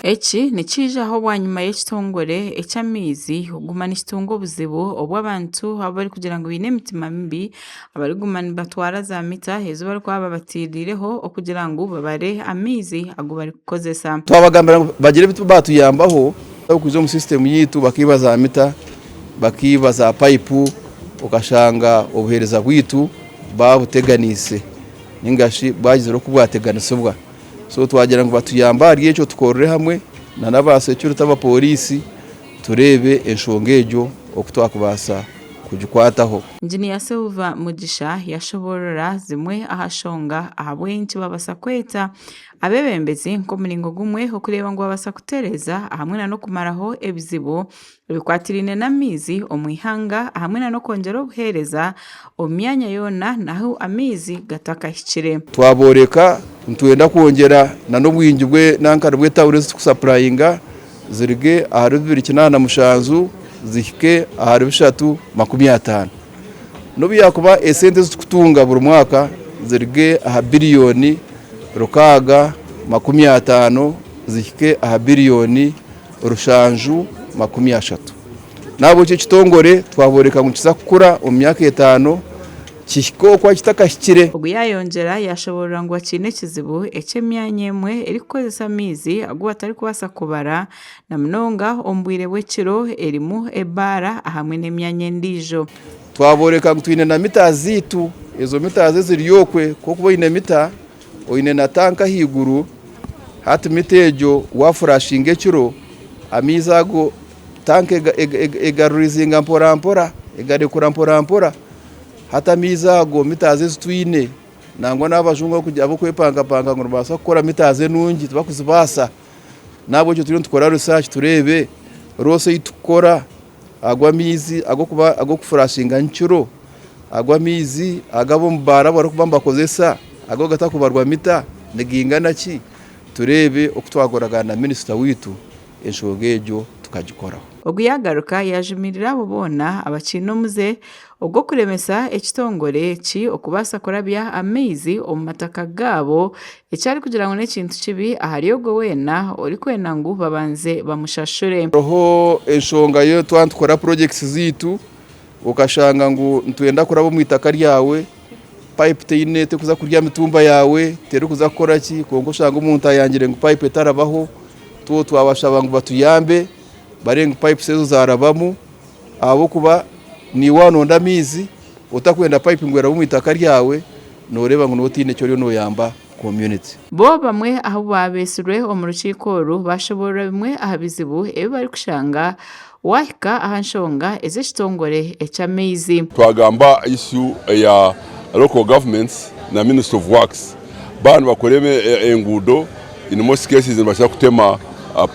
Eki nikiijaho bwanyima y'ekitongore eky'amaizi kuguma nikitunga obuzibu obu abantu abarikugira ngu baine emitima mibi abarikuguma nibatwara za mita ezi barikuba babateeriireho okugira ngu babare amaizi agu barikukozesa. Twabagambira ngu bagire ebi baatuyambaho kwija omu sisitemu yaitu bakaiba za mita, bakaiba za payipu okashanga obuheereza bwaitu baabuteganiise ninga shi bwagizire oku bwateganisibwa. So twagira ngu batuyambe ahari ekyo tukorere hamwe na n'aba security abapooriisi tureebe enshonga egyo oku twakubaasa kugikwataho. Inginiya Silver Mugisha yashoboorora zimwe aha shonga ahabw'enki babaasa kweta abeebembezi nk'omuringo gumwe okureeba ngu babaasa kutereeza hamwe na n'okumaraho ebizibu ebikwatiraine n'amaizi omu ihanga hamwe na n'okwongyera obuheereza omu myanya yoona n'ahu amaizi gatakahikire. Twabooreka nitwenda kwongyera na n'obwingi bw'enankari bw'etawuni ezi turikusapurayinga ziruge ahari 287 zihike ahari 350. N'obu yaakuba esente ezi turikutunga buri mwaka ziruge aha biriyoni 650 zihike aha biriyoni 730. N'ahabw'ekyo ekitongore twabooreka ngu nikiza kukura omu myaka etaano kihike oku kitakahikire. Ogu yaayongyera yaashoboorora ngu bakiine ekizibu eky'emyanya emwe erikukozesa amaizi agu batarikubaasa kubara na munonga omu bwire bw'ekiro erimu ebaara ahamwe n'emyanya endiijo. Twabooreka ngu twine na mita zaitu, ezo mita eziri okwe ku orikuba oine mita oine na tanka ahaiguru, hati mita egyo waafurashinga ekiro, amaizi ago tanka egarurizinga mporampora, egarekura mporampora, hati amaizi ago mita ezi twine nangwa n'abajungu abarikwepankapanka ngu nibabaasa kukora mita enungi tibarikuzibaasa, n'ahabw'ekyo turiyo nitukora research tureebe loss ei turikukora ago amaizi ag'okufurashinga nyekiro, ago amaizi agu ab'omu baara barikuba nibakozesa ago agatakubarwa mita nigaingana ki? Tureebe oku twakoragana na minisita waitu enshonga egyo tukagikoraho. Ogu yaagaruka yaajumirira abo boona abakiine omuze ogw'okuremesa ekitongore eki okubaasa kurabya amaizi omu mataka gaabo eki arikugira ngu n'ekintu kibi ahari ogwo weena orikwenda ngu babanze bamushashure. Hariho enshonga yo twaba nitukora purojekiti zaitu okashanga ngu nitwenda kuraba omu itaka ryawe, payipu teine terikuza kurya mitumba yaawe, terikuza kukora ki kwonka oshanga omuntu ayangire ngu payipu etarabaho, itwe twabashaba ngu batuyambe barebe ngu payipu ezo zaarabamu ahabw'okuba naiwe waaba noyenda amaizi otakwenda payipu ngu erabe omu itaka ryawe, nooreeba ngu nooba otaine eki oriyo nooyamba community. Bo bamwe ahu baabeetsirwe omu rukiiko oru baashoboorora bimwe aha bizibu ebi barikushanga waahika aha nshonga ez'ekitongore eky'amaizi. Twagamba issue eya local governments na ministry of works baaba nibakora enguudo in most cases nibakira kutema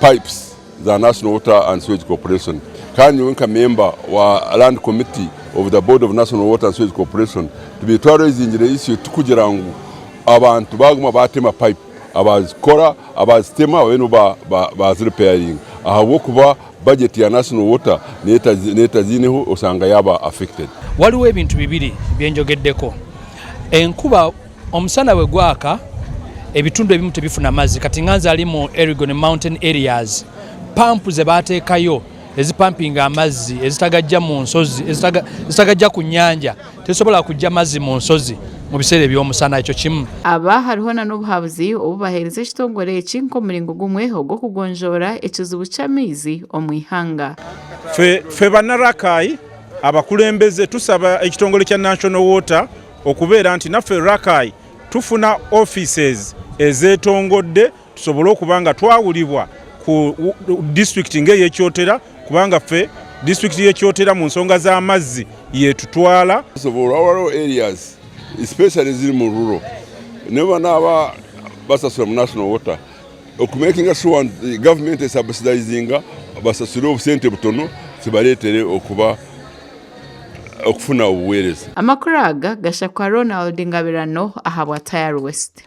pipes za National Water and Sewage Corporation kandi nyowe nka member wa land committee of the board of National Water and Sewage Corporation tubaire twarezingire issue tukugira ngu abantu baguma batema pipe abazikora abazitema babe nibo bazirepairinga ahabw'okuba budget ya National Water netaziineho osanga yaba affected. Waliwo ebintu bibiri byenjogeddeko enkuba Omusana bwe gwaka, ebitundu ebimu tebifuna mazzi. Kati nga nze ali mu Elgon Mountain areas, pampu ze baateekayo ezipampinga amazzi ezitagajja mu nsozi, ezitagajja ku nnyanja, tezisobola kujja mazzi mu nsozi mu biseera eby'omusana. Ekyo kimu. Aba hariho na n'obuhabuzi obu baheerize ekitongore eki nk'omuringo gumwe ogw'okugonjoora ekizibu ky'amaizi omu ihanga. Ffe Banarakai abakulembeze tusaba ekitongole kya National Water okubeera nti naffe Rakai tufuna offices ezetongodde tusobole okuba nga twawulibwa ku disitulikiti ng'eye Kyotera kubanga ffe disitulikiti y'e Kyotera mu nsonga z'amazzi yetutwala. Waliwo areas especially eziri mu rural nebo banaaba basasura mu National Water okumakinga sure nti gavumenti esubsidizinga basasure obusente butono kibareetere okuba okufuna obuweereza. Amakuru aga gashakwa Ronald Ngabirano ahabwa Tayari West.